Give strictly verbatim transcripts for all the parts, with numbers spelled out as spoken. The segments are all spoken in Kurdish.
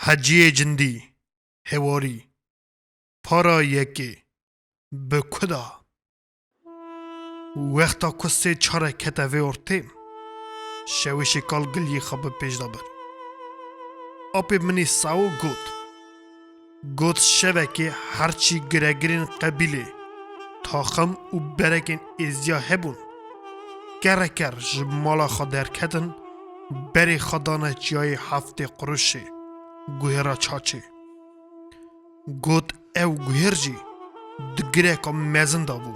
Heciyê Cindî, Hewarî, Para yekê, Bi ku da? Wexta ku sê çare kete vê ortê, şewişê kal giliyê xwe bi pêş de bir. Apê min ê Sawo got, got, şevekê herçî giregirên qebîlê, taxim û berekên êziya hebûn, kereker ji mala xwe derketin, berê xwe dane çiyayê heftê quruşê, guhêra Çaçê. Got, ew guhêr jî di gireka mezin de bû.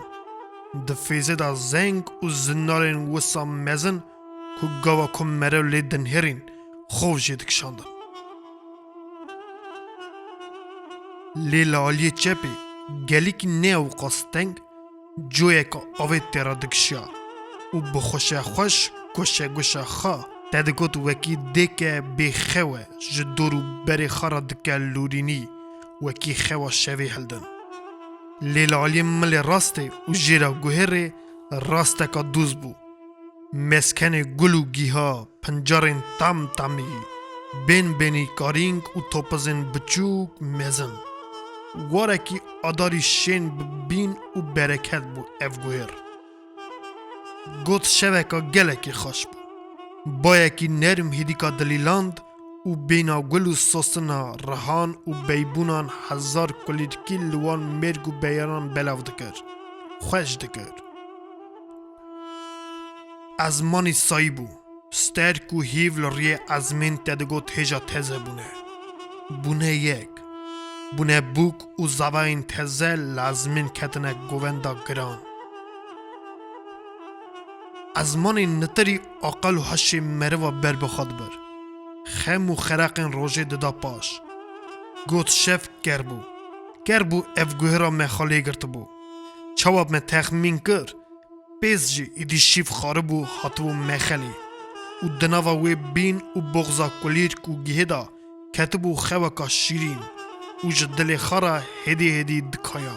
Di fêzê de zeng û zinarên wisa mezin ku gava ku merew lê dinihêrîn, xov jê dikişandin. Lê li aliyê çepê gelîkî ne ewqas teng, coyeka avê tê re dikişiya û bi xweşexweş goşegoşa xwe te digot, wekî dêke bêxew e ji dor û berê xwe re dike lûrînî, wekî xewa şevê hildin. Lê li aliyê milê rastê û jêra guhêrê rasteka dûz bû. Meskenê gul û gîha, pincarên tam temî, bên bênî karîng û topizên biçûk mezin. Warekî adarî şên bi bîn û bereket bû ev guhêr. Got, şeveka gelekî xweş bû. Bayekî nerm hêdîka dilîland û bêna gul û sosina rihan û beybûnan hezar kulîlkî li wan mêrg û beyanan belav dikir, xweş dikir. Ezmanî sayî bû. Sterk û hîv li riyê ezmên te digot hêja teze bûne. Bûne yek. Bûne bûk û zavayên teze li ezmên ketine govenda giran. Ezmanê nitirî aqil û hişê meriva ber bi xwe dibir. Xem û xereqên rojê dida paş. Got, şev ker bû. Ker bû ev guhêra me xwe lê girtibû. Çawa me texmîn kir, pêz jî êdî şîv xaribû hatibû mexelê û di nava wê bîn û boxza kulîlk û gihê de ketibû xeweka şîrîn û ji dilê xwe re hêdî hêdî dikaya.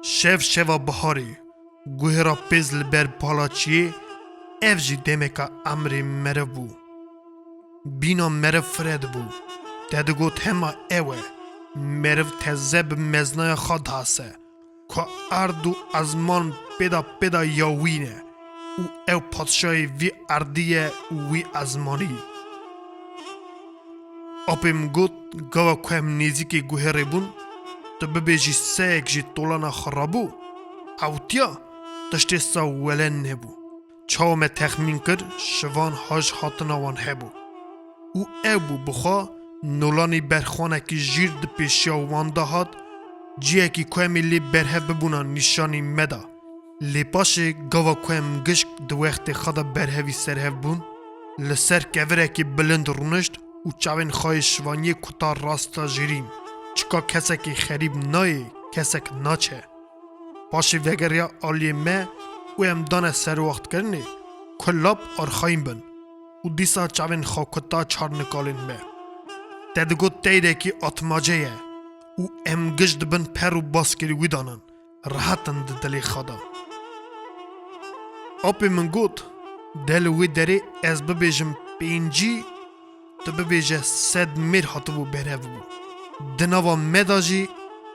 Şev şeva biharê, guhêra pêz li ber pala çiyê, ev jî demeka emrê meriv bû. Bîna meriv fire dibû. Te digot hema ew e. Meriv teze bi meznaya xwe dihase. Ku erd û ezman pêda pêda ya wî ne û ew padşahê vî erdî ye û wî ezmanî. Apê min got, gava ku em nêzîkê guhêrê bûn, tu bibêjî seyek jî tolana xwe rabû, ewtiya tiştê sa wele nebû. Çawa me texmîn kir, şivan haj hatina wan hebû. Û ew bû bi xwe nolanî berxwanekî jîr di pêşiya wan de hat, ciyekî ku em ê lê berhev bibûna nîşanî me da. Lê paşê gava ku em gişk di wextê xwe de berhevî serhev bûn, li ser kevirekî bilind rûnişt û çavên xwe yê şivaniyê kuta rasta jêrîn. Çika kesekî xerîb nayê, kesek naçe. Paşê vegeriya aliyê me û em dane serwaxtkirinê ku lap arxayîn bin û dîsa çavên xwe kuta çar nikalên me. Te digot teyrekî atmace ye û em giş di bin per û baskirî wî danin, rehet in di dilê xwe de. Apê min got, de li wê derê ez bibêjim pêncî, tu bibêje sed mêr hatibû berhev bû. Di nava me de jî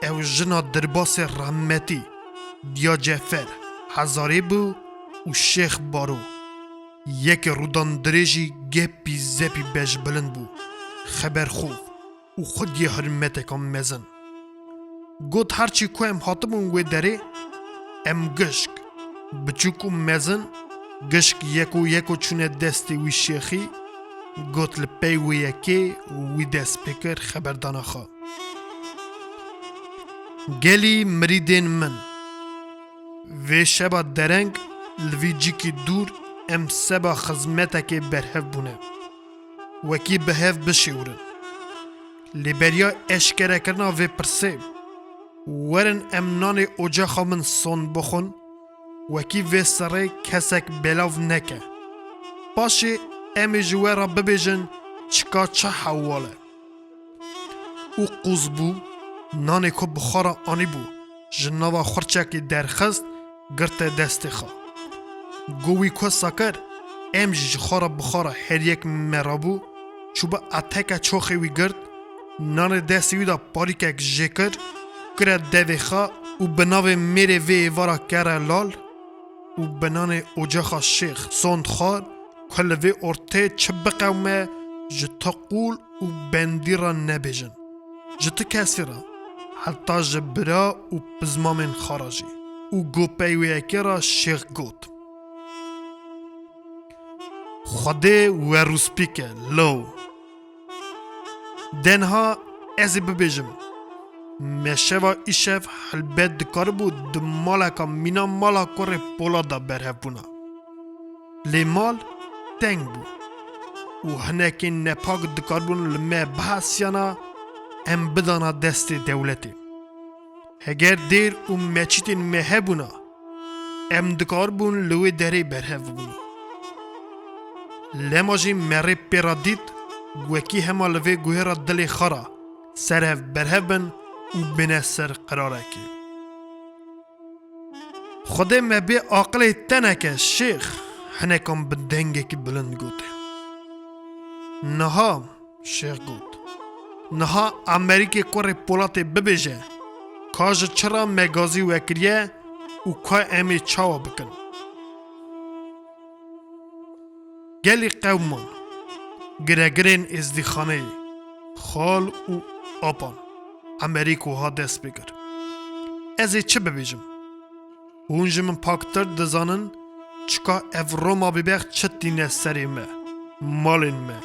ew jina derbasê rehmetî, Diya Cefer, Hezarê bû û Şêx Baro. Yekê rûdan dirêjî gepî zepî bejbilind bû. Xeberxof û xwediyê hirmeteka mezin. Got, her çî ku em hatibûn wê derê, em gişk, biçûk û mezin, gişk yeko yeko çûne destê wî şêxî, got, li pey wê yekê wî dest pê kir xeberdana xwe. Gelî mirîdên min, vê şeva dereng li vî cîkî dûr em seba xizmetekê berhev bûne. Wekî bi hev bişêwirin. Lê beriya eşkerekirina vê pirsê, werin em nanê ocaxa min son bixwin, wekî vê serê kesek belav neke. Paşê em ê ji we re bibêjin çika çi hewal e. Û qûz bû, nanê ku bi xwe re anîbû, ji nava xurçekê derxist, girte destê xwe. Got, wî ku sa kir, em jî ji xwe re bi xwe re her yek me rabû, çûbû eteke çoxê wî girt, nanê destê wî de parîkek jê kir, kire devê xwe û bi navê mêrê vê êvara kere lal û bi nanê ocaxa şêx sond xwar ku li vê ortê çi biqewime ji tu qûl û bendî re nebêjin. Ji tu kesî re, heta ji bira û pizmamên xwe re jî. Û go pey wê yekê re şêx got: Xwedê we rûspî ke, law. De niha ez ê bibêjim, me şeva îşev helbet dikaribû di maleka mîna mala kurê Polat de berhev bûna. Lê mal teng bû û hinekên nepak dikaribûn li me bihesiyana em bidana destê dewletê. Heger dêr û meçîtên me hebûna, em dikaribûn li wê derê berhev bibûn. Lema jî me rê pê re dît, wekî hema li vê guhê re dilê xwe re serhev berhev bin û bêne ser qirarekê. Xwedê me bê aqilê te neke şêx, hinekan bi dengekî bilind gote. Niha, şêx got, niha Amerîkê kurê Polatê bibêje, ka ji çi re me gazî we kiriye û ka em ê çawa bikin? Gelî qewman, giregirên êzdîxaneyê, xal û apan, Amerîk wiha dest pê kir. Ez ê çi bibêjim? Hûn ji min paktir dizanin, çika ev Roma bêbext çi tîne serê me, malên me,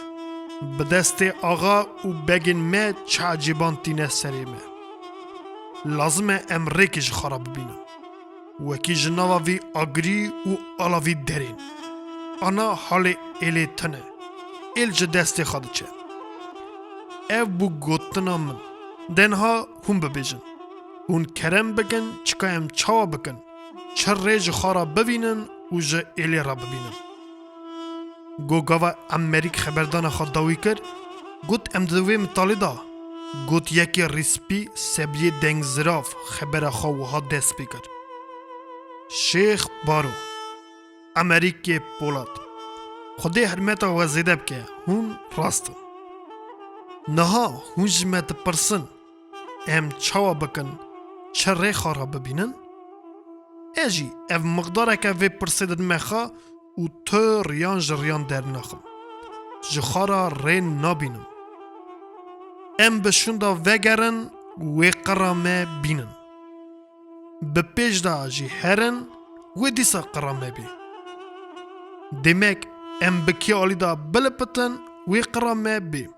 bi destê axa û begên me çi ecêban tîne serê me. Lazim e em rêkê ji xwe re bibînin. Wekî ji nava vî agirî û ala vî derên. Ana halê êlê tune. Êl ji destê xwe diçe. Ev bû gotina min. De niha hûn bibêjin. Hûn kerem bikin, çika em çawa bikin? Çi rê ji xwe re bivînin û ji êlê re bibînin? Go gava Amerîk xeberdana xwe dawî kir, got, em di vê mitalê de, got yekê rîspî sebiyê dengzirav xebera xwe wiha dest pê kir. Şêx Baro, Amerîkê Polat, Xwedê hurmeta we zêde bike, hûn rast in. Niha hûn ji me dipirsin, em çawa bikin, çi rê xwe re bibînin? Ez jî ev miqdareke vê pirsê didime xwe û tu riyan ji riyan dernaxim. Ji xwe re rê nabînim. Em bi şûnda vegerin, wê qira me bînin. Bi pêş de jî herin, wê dîsa qira me bê. Demek em bi kê alî de bilipitin, wê qira me bê.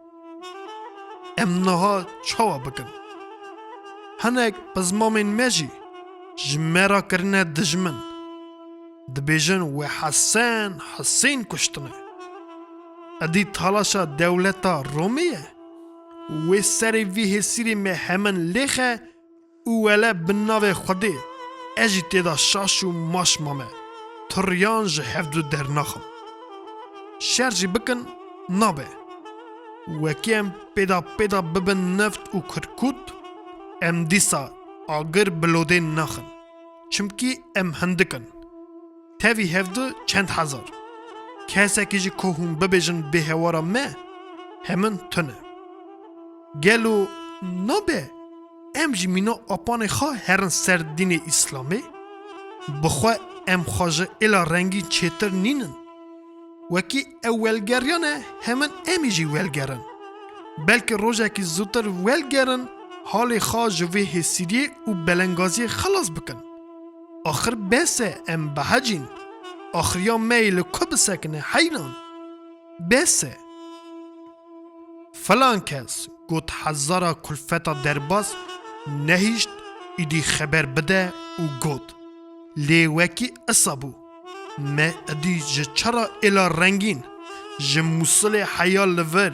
Em niha çawa bikin? Hinek pizmamên me jî ji me re kirine dijmin. Dibêjin we Hesen, Hesên kuştine. Edî talaşa dewleta Romê ye. Wê serê vî hêsîrê me hemin lêxe û wele bi navê Xwedê, ez jî tê de şaş û maş mame, tu riyan ji hevdu dernaxim. Şer jî bikin, nabe. Wekî em pêda pêda bibin neft û kirkût, em dîsa agir bi lodê naxin. Çimkî em hindik in. Tevî hevdu çend hezar. Kesekî jî ku hûn bibêjin bêhewara me, hemin tune. Gelo nabe em jî mîna apanê xwe herin ser dînê Îslamê? Bi xwe em xwe ji êla rengîn çêtir nînin. Wekî ew welgeriyane hemin em ê jî welgerin. Belkî rojekî zûtir welgerin, halê xwe ji vê hêsîriyê û belengaziyê xilas bikin. Axir bes e em behecîn. Axiriya me yê li ku bisekine heyran? Bes e. Filan kes got hezara kulfeta derbas nehişt îdî xeber bide û got, lê wekî isa bû. Me idî ji çara êla rengîn, ji Mûsilê heya li vir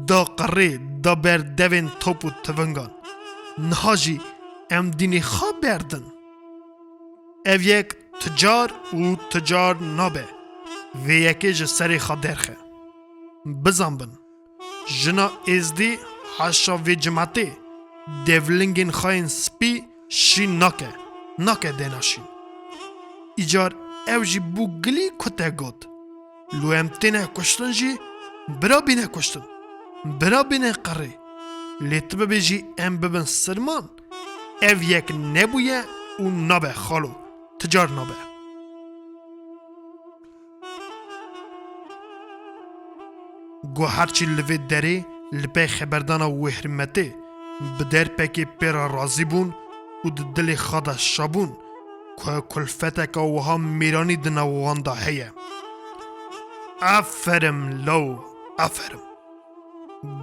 da qirê, da ber devên top û tivingan. Niha jî em dînê xwe berdin. Ev yek tu car û tu car nabe. Vê yekê ji serê xwe derxe. Bizanbin. Jina êzdî haşa vê cimetê, devlingên xwe yên spî şîn nake, nake dêna şîn. Îcar ew jî bû gilî ku te got. Lû em têne kuştin jî, bira bîne kuştin. Bira bêne qirê. Lê tu bibêjî em bibin sirman, ev yek nebûye û nabe xalo, ti car nabe. Got her çî li vê derê li pey xeberdana wê hirmetê bi derpekê pê re razî bûn û di dilê xwe de şa bûn ku kulfeteke wiha mêranî di nav wan de heye. Aferim law, aferim.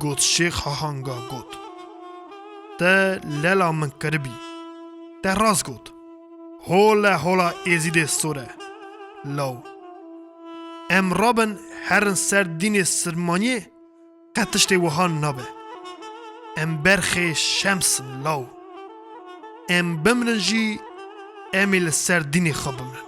Got Şêx Hahanga got. Te lela min kiribî. Te rast got. Hole hola Êzîdê sor e. Law. Em rabin herin ser dînê sirmaniyê qet tiştê wiha nabe. Em berxê şems in law. Em bimrin jî em ê li ser dînê xwe bimrin.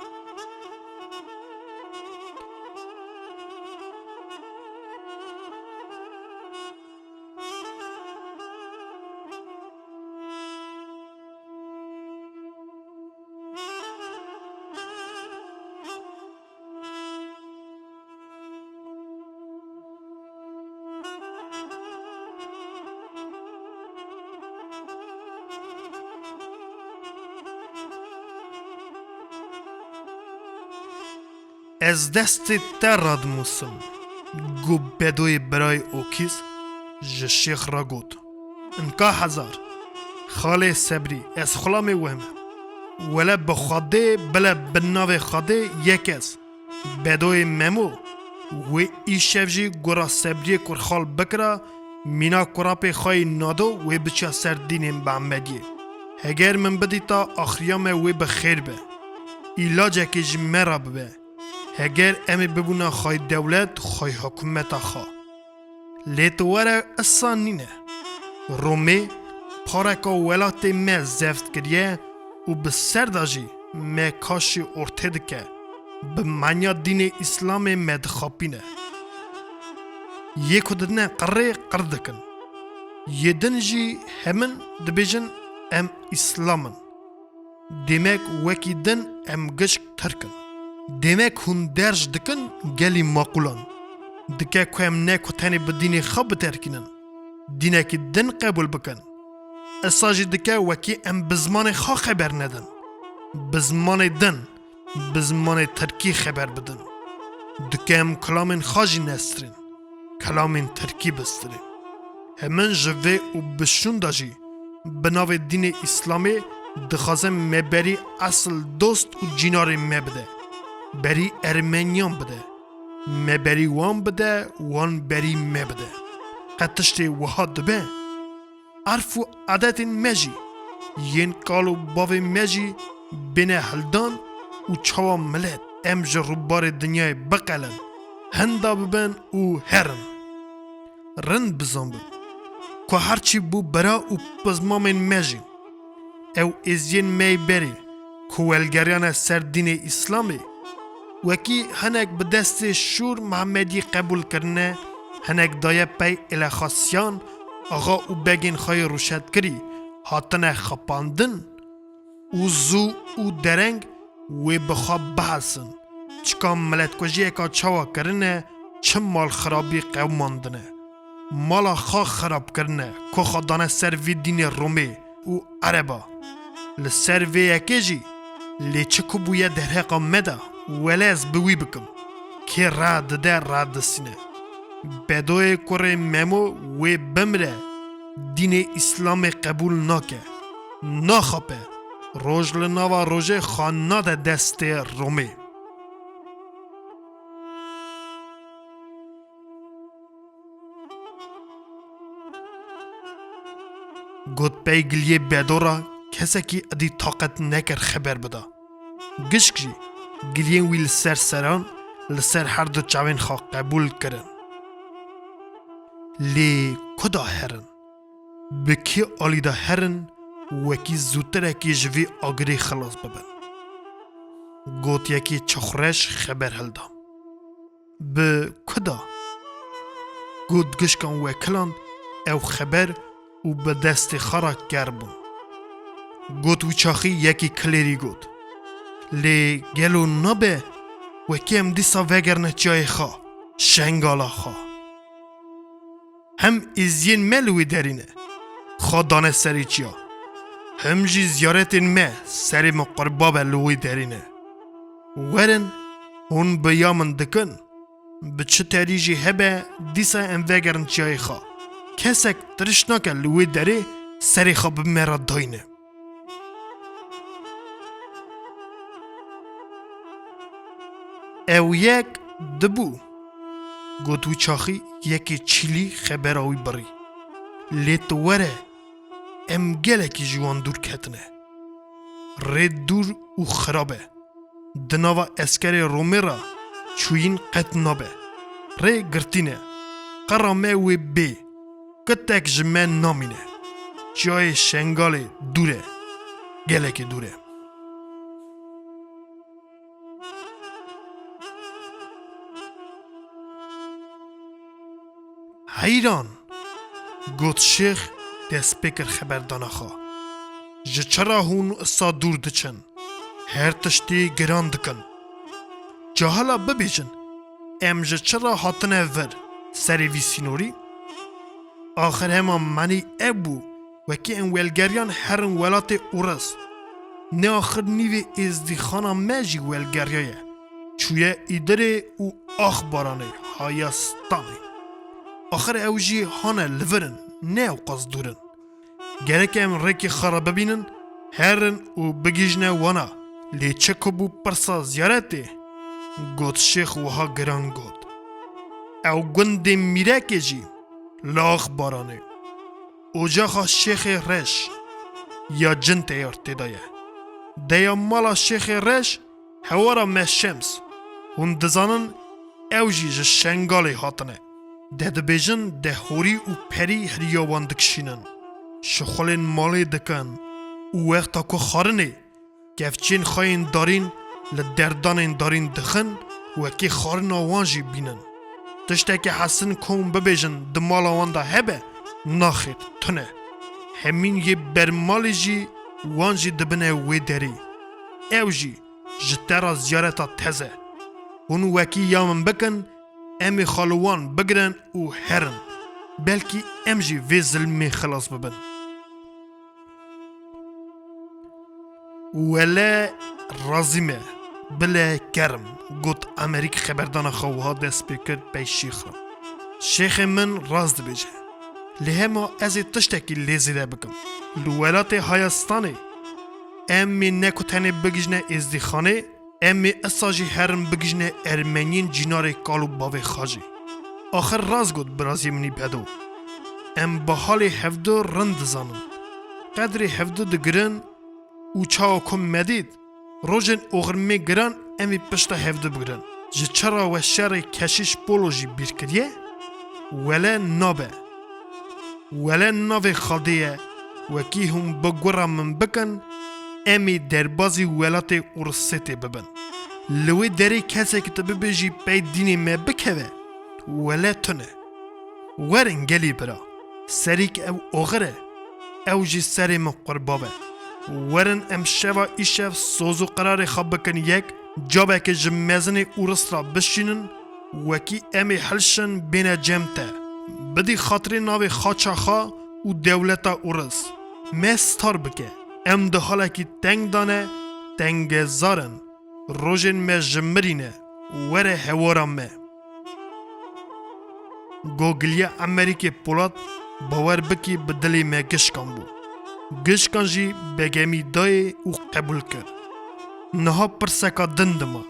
Ez destê te radimusim, got Bedoyê birayê Okîz ji Şêx re got. Nka hezar. Xalê Sebrî, ez xulamê we me. Wele bi Xwedê, bile bi navê Xwedê yek ez. Bedoyê Memo, wê îşev jî gura Sebriyê kurxal bikira, mîna kurapê xwe yî nado wê biçiya ser dînê Mehmediyê. Heger min bidîta axiriya me wê bi xêr be. Îlacekê ji me re bibe. Heger em ê bibûna xwey dewlet, xwey hikûmeta xwe. Lê tu were isa nîne. Romê pareka welatê me zeft kiriye û bi ser de jî me kaşî ortê dike. Bi manya dînê Îslamê me dixapîne. Yê ku didine qirrê qir dikin. Yê din jî hemin dibêjin em Îslam in. Demek wekî din em gişk Tirk in. Demek hûn derc dikin gelî maqulan. Dike ku em ne ku tenê bi dînê xwe biterkînin, dînekî din qebûl bikin. Isa jî dike wekî em bi zimanê xwe xeber nedin. Bi zimanê din, bi zimanê tirkî xeber bidin. Dike em kilamên xwe jî nestirên. Kelamên tirkî bistirê. Hemin ji vê û bi şûnda jî bi navê dînê Îslamê dixwaze me berî esil dost û cînarên me bide. Berî Ermeniyan bide. Me berî wan bide, wan berî me bide. Qet tiştê wiha dibe? Erf û adetên me jî, yên kal û bavên me jî bêne hildan û çawa milet em ji rûbarê dinyayê biqelin, hinda bibin û herin. Rind bizanbin ku herçî bû bira û pizmamên me jî, ew êziyên me yê berê ku welgeriyane ser dînê Îslamê, wekî hinek bi destê şûr Mehmedî qebûl kirine, hinek daye pey êlexasiyan, axa û begên xwe yê rûşetkirî hatine xapandin û zû û dereng wê bi xwe bihesin. Çika miletkujiyeka çawa kirine, çi malxirabî qewimandine. Mala xwe xirab kirine, ku xwe dane ser vî dînê Romê û Ereba. Li ser vê yekê jî lê çi ku bûye derheqa me de, wele ez bi wî bikim. Kê rad dide, rad distîne. Bedoyê kurê Memo wê bimire, dînê Îslamê qebûl nake. Naxape. Roj li nava rojê xwe nade destê Romê. Got pey giliyê Bedo re kesekî idî taqet nekir xeber bida. Gişk jî giliyên wî li ser seran, li ser her du çavên xwe qebûl kirin. Lê ku da herin? Bi kê alî de herin, wekî zûtirekî ji vî agirî xilas bibin? Got yekî çixureş xeber hilda. Bi ku da? Got gişkan wekilan ew xeber û bi destê xwe re ker bûn. Got wî çaxî yekî kilêrî got. Lê gelo nabe wekî em dîsa vegerine çiyayê xwe, şengala xwe? Hem êziyên me li wê derê ne, xwe dane serê çiya. Hem jî ziyaretên me serê min qurba be li wê derê ne. Werin, hûn bi ya min dikin. Bi çi terî jî hebe, dîsa em vegerin çiyayê xwe. Kesek tiriş nake li wê derê serê xwe bi me re dayne. Ew yek dibû. Got wî çaxî yekê çîlî xebera wî birî. Lê tu were, em gelekî ji wan dûr ketine. Rê dûr û xirab e. Di nava eskerê Romê re çûyîn qet nabe. Rê girtî ne. Qera me wê bê. Qitek ji me namîne. Çiyayê Şengalê dûr e. Gelekê dûr e. Heyran! Got şêx, dest pê kir xeberdana xwe. Ji çi re hûn usa dûr diçin? Her tiştî giran dikin. Cahala bibêjin, em ji çi re hatine vir serê vî sînorî? Axir hema manî ev bû, wekî em welgeriyan herin welatê Ûris. Ne axir nîvê êzdîxana me jî welgeriyaye. Çûye Îdirê û Axbaranê, Hayastanê. Axir ew jî hane li vir in, ne ewqas dûr in. Gerek em rêkê xwe re bibînin, herin û bigihîjine wana. Lê çi ku bû pirsa ziyaretê? Got şêx wiha giran got. Ew gundê Mîrekê jî li Axbaranê. Ocaxa Şêxê Reş ya cin teyar tê de ye. Deya mala Şêxê Reş, hewara me Şems. Hûn dizanin ew jî ji Şengalê hatine. De dibêjin de horî û perî heriya wan dikişînin. Şixulên malê dikin û wexta ku xwarinê kevçên xwe yên darîn li derdanên darîn dixin, wekî xwarina wan jî bînin. Tiştekî hesin kom bibêjin di mala wan de hebe, naxêt, tune. Hemîn yê bermalê jî wan jî dibine wê derê. Ew jî ji te re ziyareta teze. Hûn wekî ya min bikin, em ê xwe li wan bigirin û herin. Belkî em jî vê zilmê xilas bibin. Wele razî me, bile kerm, got Amerîk xeberdana xwe wiha dest pê kir pey şêx re. Şêxê min rast dibêje. Lê hema ez ê tiştekî lê zêde bikim. Li welatê Hayastanê em ê ne ku tenê bigihîjine êzdîxanê, em ê esa jî herin bigihîjine ermeniyên cînarê kal û bavê xwe jî. Axir rast got biraziyê min î bedo. Em bahalê hevdu rind dizanin. Qedrê hevdu digirin û çawa ku me dît, rojên oxirmê giran em ê pişta hevdu bigirin. Ji çi re we şerê Keşîş Polo jî bîr kiriye? Wele nabe. Wele navê Xwedê ye, wekî hûn bi gura min bikin, em ê derbazî welatê Ûrisê tê bibin. Li wê derê kesekî tu bibêjî pey dînê me bikeve, wele tune. Werin gelî bira, serîk ew oxir e, ew jî serê min qurba be. Werin em şeva îşev soz û qirarê xwe bikin yek, cavekê ji mezinê Ûris re bişînin, wekî em ê hilşin bêne cem te. Bidî xatirê navê xaça xwe û dewleta Ûris. Me star bike. Em di halekî teng de ne, tengezar in. Rojên me ji mirî ne. Were hewara me. Gogiliya Amerîkê Polat, bawer bikî bi dilê me gişkan bû. Gişkan jî begemî dayê û qebûl kir. Niha pirseka din dima.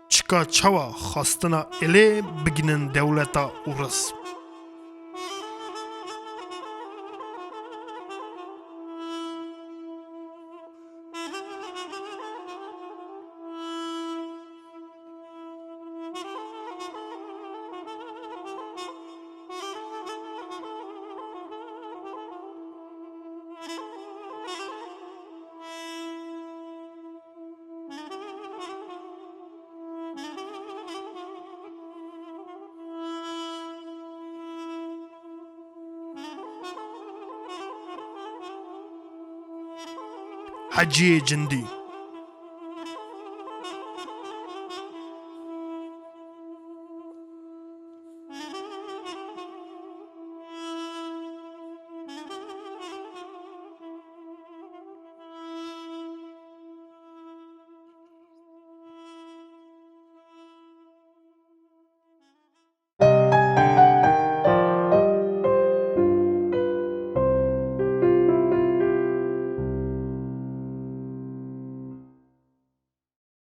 Çika çawa xwestina êlê bigînin dewleta Ûris? Heciyê Cindî.